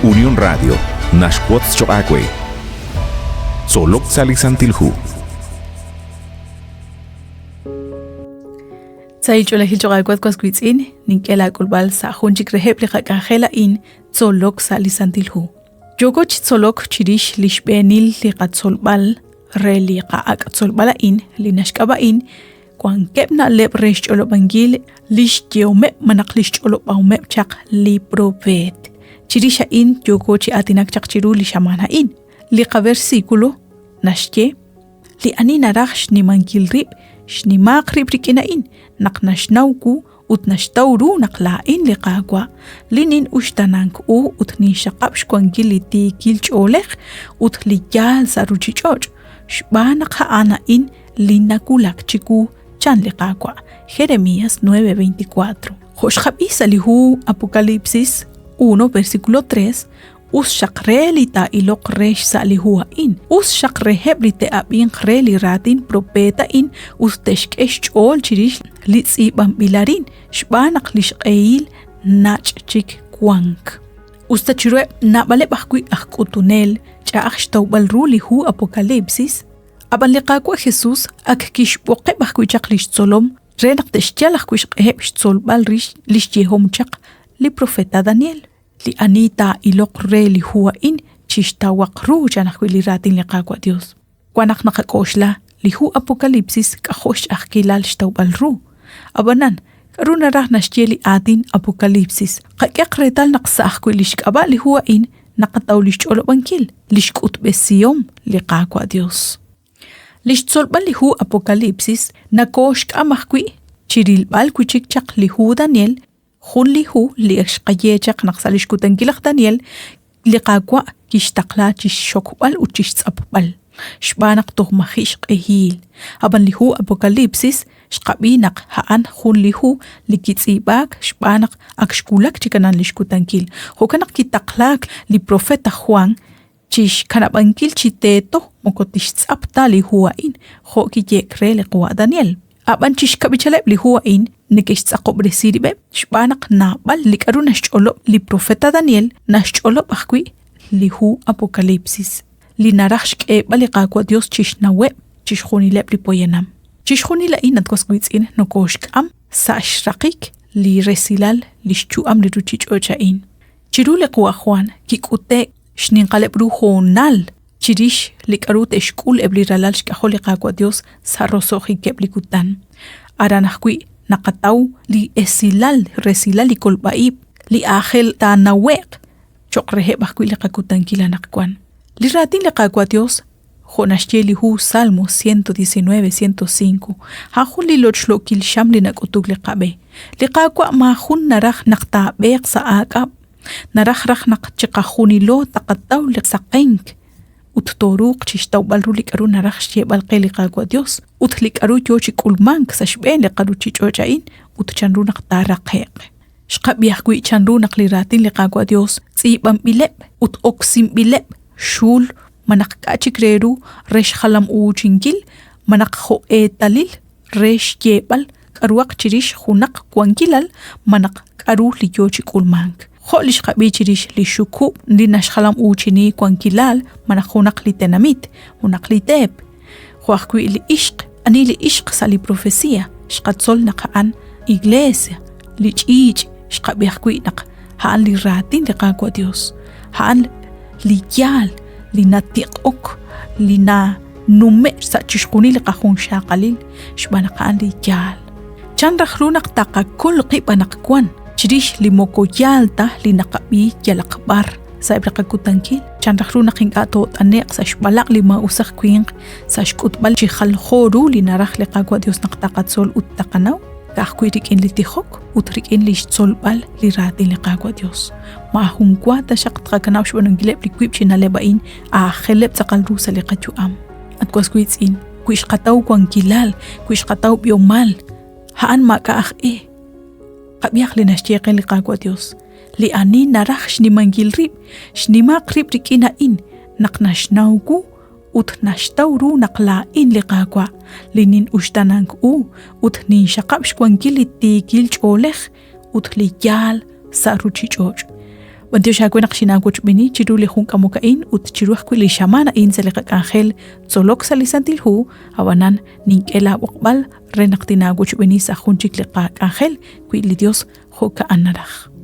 Unión Radio naxwotz choq' aawe. Tzolok sa' li Santil Hu. Sahil ch'oolejil choq' aawe was wiitz'in, nink'e laak'ulb'al sa' jun chik reheb' li qak'anjel a'in, Tzolok sa' li Santil Hu. Yooko chi tzolok chirix li xb'eenil li qatzolb'al re li qa'ak' tzolb'al a'in li naxk'ab'a'in wankeb' na'leb' re xch'olob'ankil li xyehomeb' malaj li xch'olob'ahomeb' chaq li propeet. Chirix a'in yooko chi aatinak chaq chiru li xamaan a'in. Li qaversículo naxye Li ani naraj xnimankil rib', xnimaaq rib' rik'in a'in, naq naxnaw wu ut naxtaw ru naq laa'in li Qaawa', li nin'uxtaanank u ut ninxaqab' xwankil li tiikil ch'oolej ut li yaal sa' ruuchich'och', xb'aan naq a'an a'in li nawulak chiwu, chan li Qaawa'. Jeremías 9:24. Jo' xqab'i sa' li hu Apocalipsis 1 versículo 3, Us xaq re li taa'iloq re xsa' li hu a'in, us xaq reheb' li te'ab'inq re li raatin propeet a'in ut te'xk'e xch'ool chirix li tz'iib'anb'il arin, xb'aan naq li xq'ehil nach' chik wank. Usta chiruheb' naab'aleb' ajwi' aj k'utunel ch'a'aj xtawb'al ru li hu Apocalipsis, ab'an li Qaawa' Jesús ak kixb'oqeb' ajwi' chaq li xtzolom re naq te'xyal ajwi' xq'eheb' xtzolb'al rix li xyehom chaq li profeta Daniel. Li ani taa'iloq re li hu a'in chixtawaq ru, chan ajwi' li raatin li Qaawa' Dios. Wan naq naqak'oxla li hu Apokalipsis k'ajo' xch'a'ajkilal xtawb'al ru. Ab'anan, k'aru naraj naxye li aatin Apokalipsis? Qak'ehaq reetal naq sa' ajwi' li xk'ab'a' li hu a'in naqataw li xch'olob'ankil, li xk'utb'esihom li Qaawa' Dios. Li xtzolb'al li hu Apokalipsis nakooxk'am ajwi' chi rilb'al wi' chik chaq li hu Daniel Jun li hu li ak xqaye chaq naq sa' lix kutankil laj Daniel, li Qaawa' kixtaqla chixxokb'al ut chixtz'apb'al, xb'aan naq toj maji' xq'ehil. Ab'an li hu Apokalipsis xqab'i naq a'an jun li hu li kitz'iib'aak xb'aan naq ak xwulak chik anan lix kutankil. Jo'kan naq kitaqlaak li profeet aj Jwan chixkanab'ankil chi teeto moko tixtz'ap ta li hu a'in, jo' kiyeek re li qawa' Daniel. Ab'an chixkab'ichaleb' li hu a'in neke'xtz'aqob'resi rib'eb' xb'aan naq naab'al li k'aru naxch'olob' li profeta Daniel naxch'olob' ajwi' li hu Apocalipsis, li naraj xk'eeb'al li Qaawa' Dios chixnaweb' chixjunileb' li poyanam. Chixjunil a'in, at was wiitz'in, nokooxk'am sa' xraqik li resilal li xyu'am li ruuchich'och' a'in. Chiru li qawa' Jwan kik'ute'k xninqaleb' ru hoonal chirix li k'aru te'xk'ul eb' li ralal xk'ajol li Qaawa' Dios sa' roso'jikeb' li kutan. Aran ajwi' naqataw li esilal, resilal li kolb'a-ib', li aajel taanawe'q cho'q reheb' ajwi' li qakutankil anaqwan. Li raatin li Qaawa' Dios Jo' naxye li hu Salmo 119, 105, a'an jun li lochlookil xam li nak'utuk li qab'e. Li Qaawa' maajun naraj naq taab'eeq sa' aak'ab'. Naraj raj naq chiqajunilo taqataw li saqenk ut tooruuq chixtawb'al ru li k'a'ru naraj xyeeb'al qe li Qaawa' Dios ut li k'a'ru yoo chi k'ulmank sa' xb'een li qaruchich'och' a'in ut chanru naq taaraqe'q. Xqab'i ajwi' chanru naq li raatin li Qaawa' Dios tz'iib'anb'ileb' ut oksinb'ileb' xul malaj k'a' chik re ru re xjalam-uuchinkil malaj jo' eetalil re xyeeb'al k'a'ruhaq chirix junaq wankilal malaj k'a'ru li yoo chi k'ulmank. Jo' li xqab'i chirix li xukub' li naxjalam-uuchini wankilal malaj junaq li tenamit, junaq li teep. Jo' ajwi' li ixq, ani li ixq sa' li profesia, xqatzol naq a'an iglesia, li ch'iich', xqab'i ajwi' naq a'an li raatin li Qaawa' Dios, a'an li yaal, li natiq'ok, li nanume' sa' chixjunil li qajunxaqalil, xb'aan naq a'an li yaal. Chan raj ru naq taqakol qib' anaqwan chirix li moko yaal ta li naqab'i yalaq b'ar sa'eb' li qakutankil? Chan raj ru naq ink'a' toot'ane'q sa' xb'alaq' li maa'us aj winq sa' xk'utb'al chi jaljo ru li naraj li Qaawa' Dios naq taqatzol ut taqanaw? Ka'ajwi' rik'in li tijok ut rik'in li xtzolb'al li raatin li Qaawa' Dios. Maajun wa taxaq tqakanab' xb'aanunkileb' li wiib' chi na'leb' a'in aajeleb' tz'aqal ru sa' li qayu'am. At was wiitz'in, wi xqataw wankilal, wi xqataw b'ihomal, a'an maak'a' aj e. Qab'ihaq li naxye qe li Qaawa' Dios. Li ani naraj xnimankil rib', xnimaaq rib' rik'in a'in naq naxnaw wu ut naxtaw ru naq laa'in li Qaawa', li nin'uxtaanank u ut ninxaqab' xwankil li tiikil ch'oolej ut li yaal sa' ruuchich'och'. B'antiox aawe naq xinaawochb'eeni chiru li jun k'amok a'in ut chiru ajwi' li xamaan a'in sa' li qak'anjel Tzolok sa' li Santil Hu, ab'anan nink'e laab'oqb'al re naq tinaawochb'eeni sa' jun chik li qak'anjel wi li Dios jo'ka'an naraj.